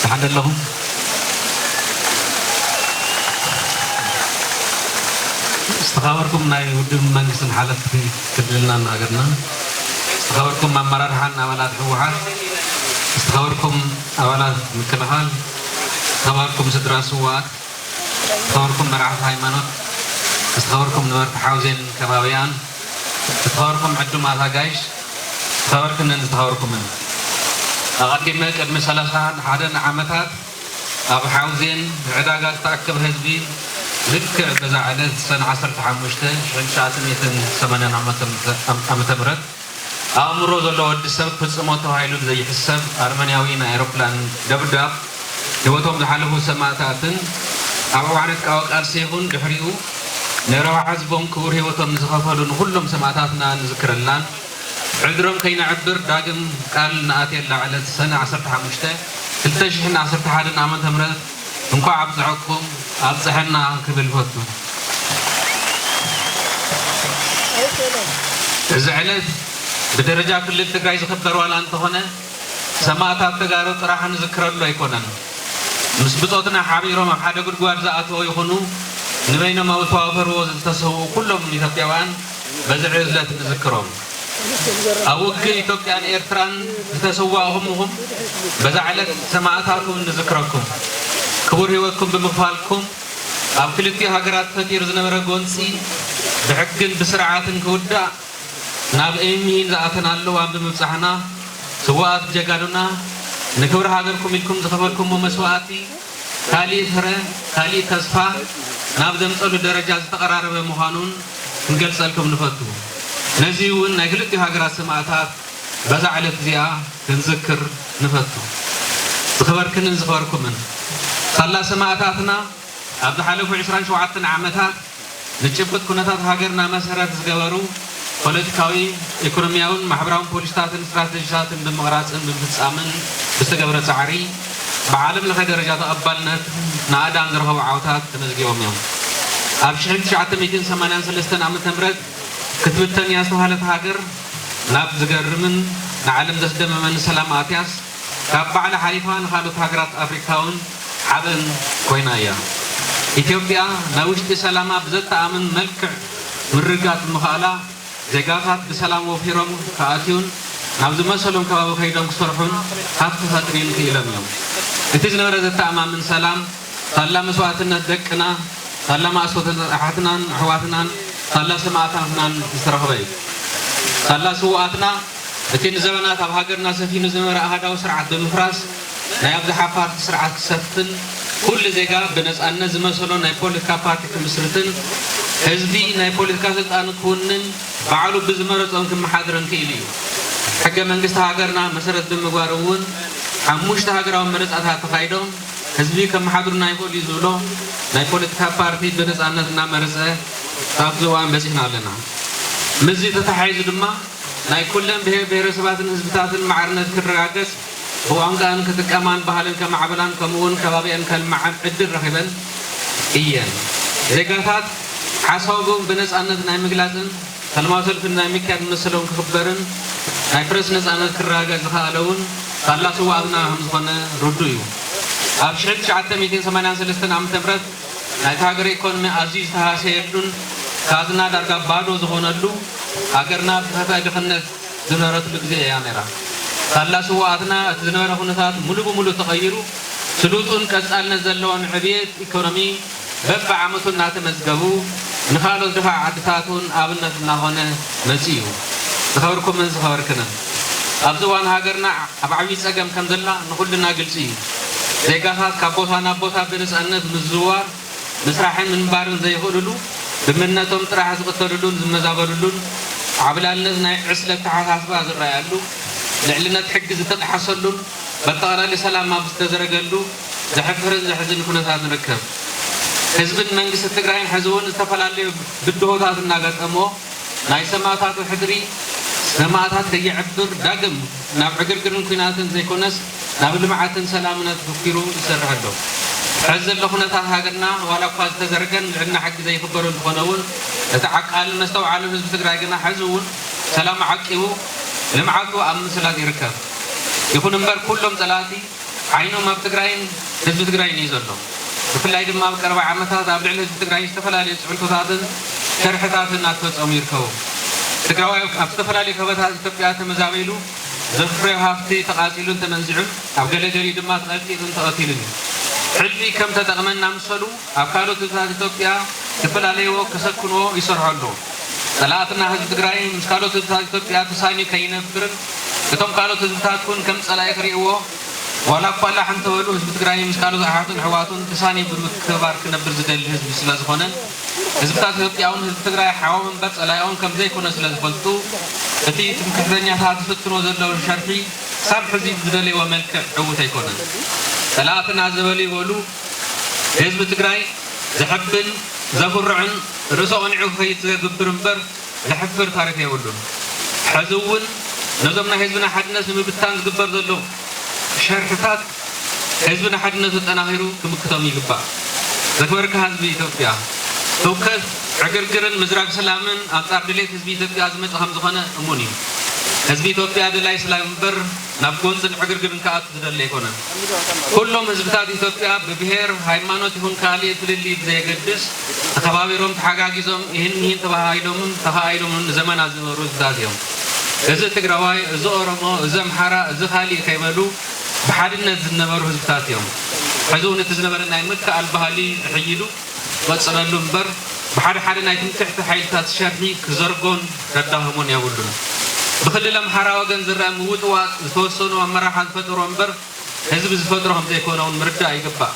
ደሓን ኣለኹም? ዝተኸበርኩም ናይ ውድብ መንግስትን ሓለፍቲ ክልልናን ሃገርና፣ ዝተኸበርኩም ኣመራርሓን ኣባላት ህወሓት፣ ዝተኸበርኩም ኣባላት ምክልኻል፣ ዝተኸበርኩም ስድራ ስውኣት፣ ዝተኸበርኩም መራሕቲ ሃይማኖት፣ ዝተኸበርኩም ነበርቲ ሓውዜን ከባቢኣን፣ ዝተኸበርኩም ዕዱማት ኣጋይሽ፣ ዝተኸበርክንን ዝተኸበርኩምን። ኣቐዲመ ቅድሚ ሰላሳን ሓደን ዓመታት ኣብ ሓውዜን ዕዳጋ ዝተኣከበ ህዝቢ ልክዕ በዛ ዕለት ሰነ ዓሰርተ ሓሙሽተ ሽሕን ትሽዓተ ሚእትን ሰማንያን ዓመተ ምህረት ኣእምሮ ዘሎ ወዲ ሰብ ክፍጽሞ ተባሂሉ ዘይሕሰብ ኣርመንያዊ ናይ ኣውሮፕላን ደብዳብ ህይወቶም ዝሓለፉ ሰማእታትን ኣብ እዋን ዕጥቃዊ ቃልሲ ይኹን ድሕሪኡ ንረብሓ ህዝቦም ክቡር ህይወቶም ንዝኸፈሉ ንኹሎም ሰማእታትና ንዝክረላን ሕድሮም ከይነዕብር ዳግም ቃል ንኣትየላ ዕለት ሰነ ዓሰርተ ሓሙሽተ ክልተ ሽሕን ዓሰርተ ሓደን ዓመተ ምህረት እንኳዕ ኣብፀሐኩም ኣብፀሐና ክብል ፈቱ። እዚ ዕለት ብደረጃ ክልል ትግራይ ዝኽበር ዋላ እንተኾነ ሰማእታት ተጋሩ ጥራሕ ንዝክረሉ ኣይኮነን። ምስ ብፆትና ሓቢሮም ኣብ ሓደ ጉድጓድ ዝኣተው ይኹኑ ንበይኖም ኣብ ዝተዋፈርዎ ዝተሰውኡ ኩሎም ኢትዮጵያውያን በዚ ዕለት ንዝክሮም። ኣብ ውግእ ኢትዮጵያን ኤርትራን ዝተሰዋእኹምኹም በዛ ዕለት ሰማእታት እውን ንዝክረኩም። ክቡር ህይወትኩም ብምኽፋልኩም ኣብ ክልቲኡ ሃገራት ተፈጢሩ ዝነበረ ጎንፂ ብሕግን ብስርዓትን ክውዳእ ናብ እምሂን ዝኣተናሉ እዋን ብምብፃሕና ስውኣት ጀጋኑና ንክብሪ ሃገርኩም ኢልኩም ዝኸፈልኩሞ መስዋእቲ ካሊእ ፍረ ካሊእ ተስፋ ናብ ዘምፀሉ ደረጃ ዝተቐራረበ ምዃኑን ክንገልፀልኩም ንፈቱ። ነዚ እውን ናይ ክልቲኡ ሃገራት ሰማእታት በዛ ዕለት እዚኣ ክንዝክር ንፈቱ። ዝኸበርክንን ዝኸበርኩምን ሳላ ሰማእታትና ኣብ ዝሓለፉ ዕስራን ሸውዓተን ዓመታት ንጭብጥ ኩነታት ሃገርና መሰረት ዝገበሩ ፖለቲካዊ፣ ኢኮኖሚያውን ማሕበራውን ፖሊሲታትን ስትራቴጂታትን ብምቕራፅን ብምፍፃምን ብዝተገብረ ፃዕሪ ብዓለም ለኸ ደረጃ ተቐባልነት ናእዳን ዝረኸቡ ዓወታት ተመዝጊቦም እዮም። ኣብ ሽሕን ትሽዓተ ሚእትን ሰማንያን ሰለስተን ዓመተ ምህረት ክትብተን እያ ዝተባህለት ሃገር ናብ ዝገርምን ንዓለም ዘስደመመን ሰላም ኣትያስ ካብ ባዕላ ሓሊፋ ንኻልኦት ሃገራት ኣፍሪካ እውን ሓበን ኮይና እያ። ኢትዮጵያ ናይ ውሽጢ ሰላማ ብዘተኣምን መልክዕ ምርግጋፅ ብምኽኣላ ዜጋታት ብሰላም ወፊሮም ክኣትዩን ናብ ዝመሰሎም ከባቢ ከይዶም ክሰርሑን ሃፍቲ ክፈጥሩን ክኢሎም እዮም። እቲ ዝነበረ ዘተኣማምን ሰላም ሳላ መስዋእትነት ደቅና፣ ሳላ ማእሰውተታት ኣሓትናን ኣሕዋትናን፣ ሳላ ሰማእታትናን ዝተረኽበ እዩ። ሳላ ስውኣትና እቲ ንዘበናት ኣብ ሃገርና ሰፊኑ ዝነበረ ኣሃዳዊ ስርዓት ብምፍራስ ናይ ኣብዝሓ ፓርቲ ስርዓት ክሰፍን ኩሉ ዜጋ ብነፃነት ዝመሰሎ ናይ ፖለቲካ ፓርቲ ክምስርትን ህዝቢ ናይ ፖለቲካ ስልጣኑ ክውንን ባዕሉ ብዝመረፆን ክመሓድርን ክኢሉ እዩ። ሕገ መንግስቲ ሃገርና መሰረት ብምግባር እውን ሓሙሽተ ሃገራዊ መረፃታት ተኻይዶም ህዝቢ ከመሓድሩና ይኽእሉ እዩ ዝብሎ ናይ ፖለቲካ ፓርቲ ብነፃነት እናመረፀ ኣብዚ እዋን በፂሕና ኣለና። ምስዚ ተተሓሒዙ ድማ ናይ ኩለን ብሄር ብሄረሰባትን ህዝብታትን ማዕርነት ክረጋገፅ ብቋንቋን ክጥቀማን ባህለን ከማዕበላን ከምኡውን ከባቢአን ከልምዓን ዕድል ረኺበን እየን። ዜጋታት ሓሳቦም ብነፃነት ናይ ምግላፅን ሰላማዊ ሰልፊ ናይ ምክያድ መሰሎም ክኽበርን ናይ ፕረስ ነፃነት ክረጋገፅ ዝኸኣለ እውን ሳላ ስውኣትና ከም ዝኾነ ርዱእ እዩ። ኣብ ሽሕን ትሽዓተ ሚእትን ሰማንያን ሰለስተን ዓመተ ምህረት ናይቲ ሃገር ኢኮኖሚ ኣዝዩ ዝተሃሰየሉን ካዝና ዳርጋ ባዶ ዝኾነሉ ሃገርና ብኸፍአ ድኽነት ዝነበረትሉ ግዜ እያ ነይራ። ሳላ ስውኣትና እቲ ዝነበረ ኩነታት ሙሉ ብሙሉ ተቐይሩ ስሉጡን ቀፃልነት ዘለዎን ዕብየት ኢኮኖሚ በብዓመቱ እናተመዝገቡ ንኻልኦት ድኻ ዓድታት እውን ኣብነት እናኾነ መፂኡ እዩ። ዝኸበርኩምን ዝኸበርክንን፣ ኣብዚ እዋን ሃገርና ኣብ ዓብዪ ፀገም ከም ዘላ ንኹልና ግልፂ እዩ። ዜጋታት ካብ ቦታ ናብ ቦታ ብነፃነት ምዝውዋር፣ ምስራሕን ምንባርን ዘይኽእልሉ፣ ብምነቶም ጥራሕ ዝቕተልሉን ዝመዛበልሉን፣ ዓብላልነት ናይ ዕስለ ኣተሓሳስባ ዝረኣየሉ፣ ልዕልነት ሕጊ ዝተጠሓሰሉን በጠቕላሊ ሰላም ኣብ ዝተዘረገሉ ዘሕፍርን ዘሕዝን ኩነታት ንርከብ። ህዝብን መንግስቲ ትግራይን ሕዚ እውን ዝተፈላለዩ ብድሆታት እናገጠሞ ናይ ሰማእታቱ ሕድሪ ሰማእታት ከየዕብር ዳግም ናብ ዕግርግርን ኲናትን ዘይኮነስ ናብ ልምዓትን ሰላምን ኣትኩሩ ይሰርሕ ኣሎ። ሕዚ ዘሎ ኩነታት ሃገርና ዋላ እኳ ዝተዘርገን ልዕልና ሕጊ ዘይኽበሮ እንተኾነ እውን እቲ ዓቃልን መስተውዓልን ህዝቢ ትግራይ ግና ሕዚ እውን ሰላም ዓቂቡ ልምዓቱ ኣብ ምስላጥ ይርከብ። ይኹን እምበር ኩሎም ፀላእቲ ዓይኖም ኣብ ትግራይን ህዝቢ ትግራይን እዩ ዘሎ። ብፍላይ ድማ ኣብ ቀረባ ዓመታት ኣብ ልዕሊ ህዝቢ ትግራይ ዝተፈላለዩ ፅዕንቶታትን ሸርሕታትን እናተፈፀሙ ይርከቡ። ትግራዋይ ኣብ ዝተፈላለዩ ከባቢታት ኢትዮጵያ ተመዛቢሉ ዘፍረዮ ሃፍቲ ተቓፂሉን ተመንዚዑን ኣብ ገለ ገሊኡ ድማ ተቐጥቂጡን ተቐቲሉን እዩ። ሕልፊ ከም ተጠቕመ እናምሰሉ ኣብ ካልኦት ህዝብታት ኢትዮጵያ ክፈላለይዎ ከሰክንዎ ይሰርሑ ኣለዉ። ጸላእትና ህዝቢ ትግራይ ምስ ካልኦት ህዝብታት ኢትዮጵያ ተሳንዩ ከይነብርን እቶም ካልኦት ህዝብታት እውን ከም ጸላኢ ክርእይዎ ዋላ እኳ ላሕ እንተበሉ ህዝቢ ትግራይ ምስ ካልኦት ኣሓቱን ኣሕዋቱን ተሳንዩ ብምክብባር ክነብር ዝደሊ ህዝቢ ስለ ዝኾነን ህዝብታት ኢትዮጵያ እውን ህዝቢ ትግራይ ሓዎም እምበር ጸላኢኦም ከም ዘይኮነ ስለ ዝፈልጡ እቲ ትምክሕተኛታት ዝፍትንዎ ዘለዉ ሸርሒ ክሳብ ሕዚ ብዝደለይዎ መልክዕ ዕዉት ኣይኮነን። ጸላእትና ዝበሉ ይበሉ ህዝቢ ትግራይ ዘሕብን ዘኹርዕን ርእሰ ቐኒዑ ክኸይድ ዘግብር እምበር ዘሕፍር ታሪኽ የብሉን። ሕዚ እውን ነዞም ናይ ህዝብና ሓድነት ንምብታን ዝግበር ዘሎ ሸርሕታት ህዝብና ሓድነቱ ኣጠናኺሩ ክምክቶም ይግባእ። ዘክበርካ ህዝቢ ኢትዮጵያ፣ ህውከት፣ ዕግርግርን ምዝራግ ሰላምን ኣንጻር ድሌት ህዝቢ ኢትዮጵያ ዝመጸ ከም ዝኾነ እሙን እዩ። ህዝቢ ኢትዮጵያ ደላይ ሰላም እምበር ናብ ጎንጽን ዕግርግርን ክኣቱ ዝደሊ ኣይኮነን። ኩሎም ህዝብታት ኢትዮጵያ ብብሄር፣ ሃይማኖት ይኹን ካልእ ፍልልይ ብዘየገድስ ተኸባቢሮም ተሓጋጊዞም ይህን ይህን ተባሃሂሎምን ተኸኣኢሎምን ንዘመናት ዝነበሩ ህዝብታት እዮም። እዚ ትግራዋይ፣ እዚ ኦሮሞ፣ እዚ ኣምሓራ፣ እዚ ካልእ ከይበሉ ብሓድነት ዝነበሩ ህዝብታት እዮም። ሕዚ እውን እቲ ዝነበረ ናይ ምክኣል ባህሊ ተሐይሉ ክቐፅለሉ እምበር ብሓደ ሓደ ናይ ትምክሕቲ ሓይልታት ሸርሒ ክዘርጎን ከዳኽሞን የብሉን። ብክልል ኣምሓራ ወገን ዝረአ ምውጥዋጥ ዝተወሰኑ ኣመራርሓ ዝፈጠሮ እምበር ህዝቢ ዝፈጥሮ ከም ዘይኮነ እውን ምርዳእ ይግባእ።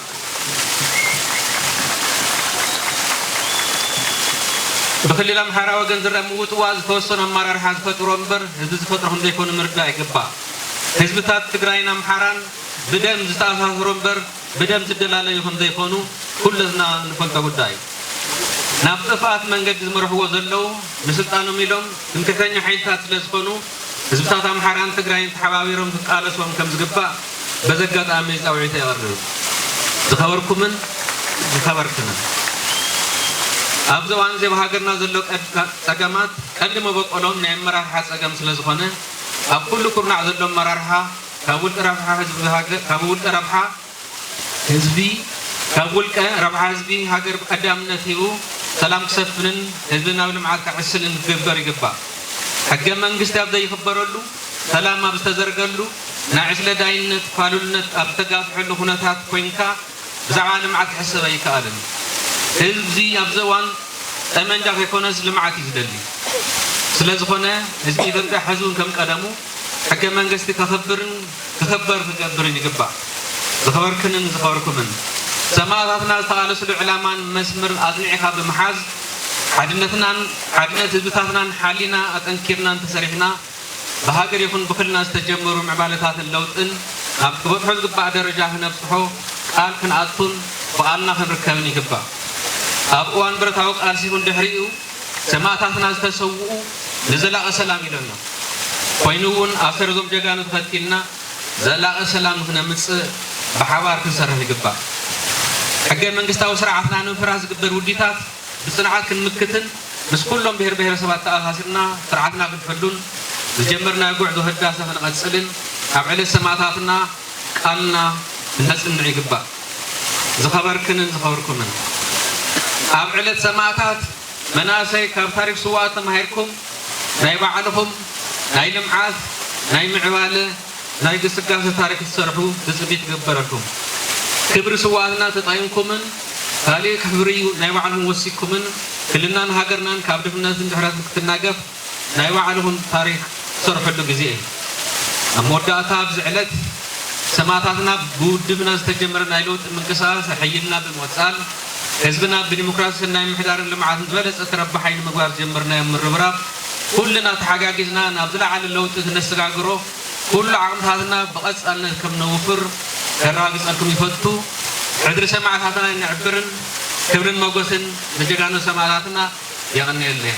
ብክልል ኣምሓራ ወገን ዝረአ ምውጥዋጥ ዝተወሰኑ ኣመራርሓ ዝፈጥሮ እምበር ህዝቢ ዝፈጥሮ ከም ዘይኮነ ምርዳእ ይግባእ። ህዝብታት ትግራይን ኣምሓራን ብደም ዝተኣሳሰሩ እምበር ብደም ዝደላለዩ ከም ዘይኮኑ ኩለትና ንፈልጦ ጉዳይ እዩ። ናብ ጥፍኣት መንገዲ ዝመርሕዎ ዘለዉ ንስልጣኖም ኢሎም ትምክሕተኛ ሓይልታት ስለ ዝኾኑ ህዝብታት ኣምሓራን ትግራይን ተሓባቢሮም ክቃለሶም ከም ዝግባእ በዚ ኣጋጣሚ ፃውዒት የቕርብ። ዝኸበርኩምን ዝኸበርክንን ኣብዚ እዋን እዚ ኣብ ሃገርና ዘሎ ቀድ- ፀገማት ቀንዲ መበቆሎም ናይ ኣመራርሓ ፀገም ስለ ዝኾነ ኣብ ኩሉ ኩርናዕ ዘሎ ኣመራርሓ ካብ ውልቀ ረብሓ ህዝቢ ሃገር ካብ ውልቀ ረብሓ ህዝቢ ካብ ውልቀ ረብሓ ህዝቢ ሃገር ቀዳምነት ሂቡ ሰላም ክሰፍንን ህዝቢ ናብ ልምዓት ክዕስልን ክግበር ይግባእ። ሕገ መንግስቲ ኣብ ዘይኽበረሉ፣ ሰላም ኣብ ዝተዘርገሉ፣ ናይ ዕስለ ዳይነት ፋሉልነት ኣብ ዝተጋፍሐሉ ኩነታት ኮይንካ ብዛዕባ ልምዓት ክሕሰብ ኣይከኣልን። ህዝቢ ኣብዚ እዋን ጠመንጃ ከይኮነስ ልምዓት እዩ ዝደሊ። ስለ ዝኾነ ህዝቢ ኢትዮጵያ ሕዚ እውን ከም ቀደሙ ሕገ መንግስቲ ከኽብርን ክኽበር ክገብርን ይግባእ። ዝኸበርክንን ዝኸበርኩምን ሰማእታትና ዝተቓለስሉ ዕላማን መስመር ኣጽኒዕካ ብምሓዝ ሓድነትናን ሓድነት ህዝብታትናን ሓሊና ኣጠንኪርና እንተሰሪሕና ብሃገር ይኹን ብክልልና ዝተጀመሩ ምዕባለታትን ለውጥን ናብ ክበጽሖ ዝግባእ ደረጃ ክነብጽሖ ቃል ክንኣቱን ብቓልና ክንርከብን ይግባእ። ኣብ እዋን ብረታዊ ቃልሲ ይኹን ድሕሪኡ ሰማእታትና ዝተሰውኡ ንዘላቒ ሰላም ኢሎም እዮም። ኮይኑ እውን ኣብ ሰረዞም ጀጋኑ ተኸቲልና ዘላቒ ሰላም ንክነምፅእ ብሓባር ክንሰርሕ ይግባእ። ሕገ መንግስታዊ ስርዓትና ንምፍራስ ዝግበር ውዲታት ብፅንዓት ክንምክትን ምስ ኩሎም ብሄር ብሄረሰባት ተኣሳሲርና ስርዓትና ክንሕሉን ዝጀመርናዮ ጉዕዞ ህዳሰ ክንቐፅልን ኣብ ዕለት ሰማእታትና ቃልና ክነፅንዕ ይግባእ። ዝኸበርክንን ዝኸበርኩምን ኣብ ዕለት ሰማእታት መናእሰይ ካብ ታሪክ ስውኣት ተማሂርኩም ናይ ባዕልኹም ናይ ልምዓት ናይ ምዕባለ ናይ ግስጋሰ ታሪክ ክትሰርሑ ትፅቢት ይግበረልኩም። ክብሪ ስውኣትና ተጠቒምኩምን ካሊእ ክብሪ ናይ ባዕልኹም ወሲድኩምን ክልልናን ሃገርናን ካብ ድኽነትን ድሕረትን ክትናገፍ ናይ ባዕልኹም ታሪክ ትሰርሐሉ ግዜ እዩ። ኣብ መወዳእታ ኣብዚ ዕለት ሰማእታትና ብውድብና ዝተጀመረ ናይ ለውጢ ምንቅስቃስ ኣሐይልና ብምቕፃል ህዝብና ብዲሞክራሲ ሰናይ ምምሕዳርን ልምዓትን ዝበለፀ ተረባሓይ ንምግባር ዝጀመርናዮ ምርብራብ ኩልና ተሓጋጊዝና ናብ ዝለዓለ ለውጢ ክነሰጋግሮ ኩሉ ዓቕምታትና ብቐፃልነት ከም ነውፍር ከረጋግፀልኩም ይፈቱ። ሕድሪ ሰማእታትና ይነዕብርን ክብርን መጎስን ንጀጋኑ ሰማእታትና የቐንየለይ።